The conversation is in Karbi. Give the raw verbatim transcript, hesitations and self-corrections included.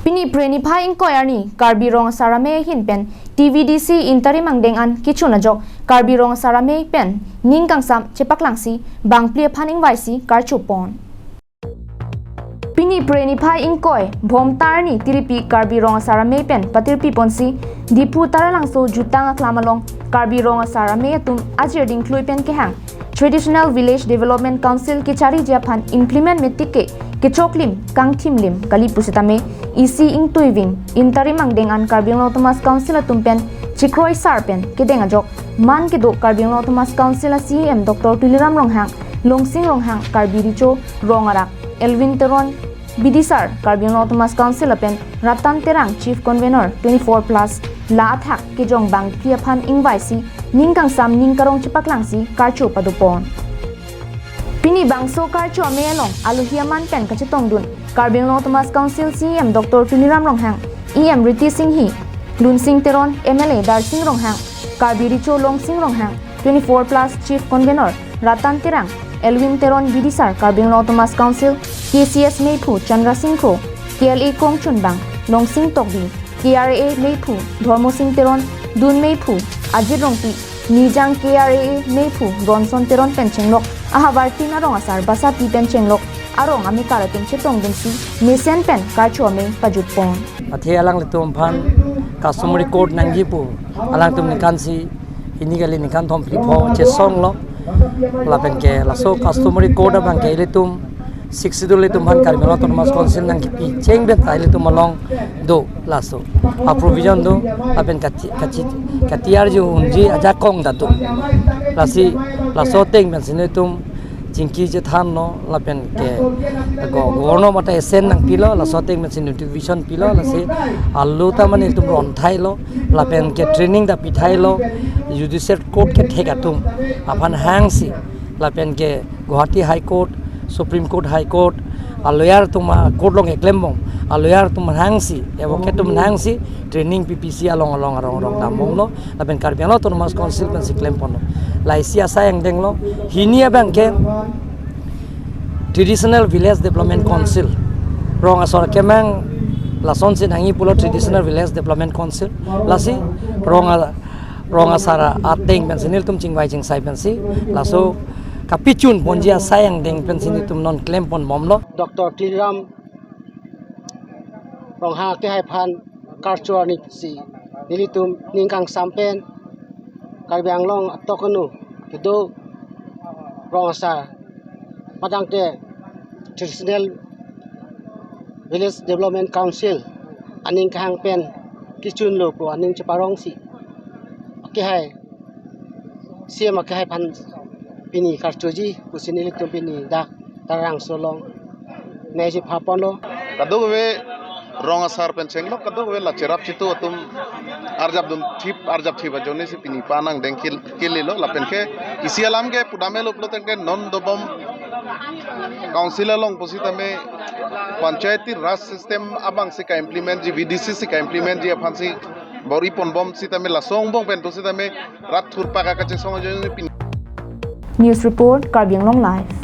Pini Phre niphai ingkoi arni Karbi Rong Asar Amei ahin pen T V D C interim angdeng an kechun ajok Karbi Rong Asar Amei pen ning kangsam chepaklangsi bangphli aphan ingvaisi karcho pon. Pini Phre niphai ingkoi Bhomta arni tiripi Karbi Rong Asar Amei pen patirpi ponsi Diphu Taralangso Jutang Aklam along Karbi Rong Asar Amei atum ajir dingklui pen kehang Traditional Village Development Council kechariji aphan implement me tik ke kechoklim kangthimlim kali pusitame isi ingtuiving interim angdeng an Karbi Anglong Autonomous Council atum pen chikroisar pen kedeng ajok man kedo Karbi Anglong Autonomous Council a C E M Doctor Tuliram Ronghang, Longsing Ronghang, Karbi Recho Rong Arak, Elwin Teron, Bidisar, Karbi Anglong Autonomous Council lapen Ratan Terang, Chief Convener twenty-four plus, la athak kejong bangphli aphan ingvaisi ning kangsam ning karong chepaklangsi karcho padopon. Pini bangso karcho amei along alohi aman pen kachetongdun Karbi Anglong Autonomous Council C E M Doctor Tuliram Ronghang, E M Riti Singhi, Lunsing Teron, M L A Darsing Ronghang, Karbi Recho Longsing Ronghang, twenty-four plus Chief Convener Ratan Terang, Elwin Teron, Bidisar, Karbi Anglong Autonomous Council, K C S meiphu Chandra Sing Kro, K L A Kongchunbang, Longsing Tokbi, K R A meiphu Dhormo Sing Teron, Dun meiphu Ajit Rongpi, Nijang K R A meiphu Ronson Teron pen chenglok ahavar tin arong asar basapi pen chenglok arong amekar atum chetongdunsi mesen pen karcho amei pajutpon. Athe alanglitum aphan customary court nangji pu alangtum ningkan isi, hini kali ningkan thom phli pho chesonglo. Lapen ke laso customary court abang ke ilitum Sixth Schedule ilitum aphan Karbi Anglong Autonomous Council nangkipi cheng pen ta ilitum along do laso a provision do, lapen kati-, kati-, katiyarji unji ajakong ta do. Lasi laso ateng pensi nelitum chingki chethanlo, lapen ke go-, governor mate esen nangpilo, laso ateng pensi notification pilo, lasi alo ta mane ilitum ron thailo, lapen ke training ta pi thailo, judicial court kethek atum aphan hangsi, lapen ke Guwahati High Court, Supreme Court, High Court, a lawyer atum a court along keklembom, a lawyer atum hangsi, advocate atum hangsi training pipisi along along arong arong dambomlo, lapen Karbi Anglong Autonomous Council pensi klemponlo. Laisi asai angdenglo, hini abang ke Traditional Village Development Council. Rong asor kemang lasonsi nangji pulo Traditional Village Development Council. Lasi rong a-, rong asar ateng pensi nelitum chingvai chingsai pensi laso kapichun ponji asai angdeng pensi nelitum non klemponbomlo. Doctor Tuliram Ronghang akehai aphan karcho arnisi nelitum ning kangsam pen Karbi Anglong atok anu kedo rong asar, matangte Traditional Village Development Council aning kehang pen kechunlo pu aning cheparongsi akehai, C E M akehai aphan pini karchoji pusi nelitum pini dak Taralangso along nangji phaponlo. Kadokave rong asar pen chenglok, kadokave la cherap chitu atum arjapdun thip, arjap thip ajoinesi pini pa nangdeng kil-, kililo, lapen ke isi alam ke pudamelo pulo tangte non dobom council along pusitame Panchayati Raj system abangsi ka-implement ji, V D C si ka-implement ji aphansi bor-iponbom sitame laso angbong pen pusitame rat thurpak akachesong ajoine pini. News report, Karbi Anglong Live.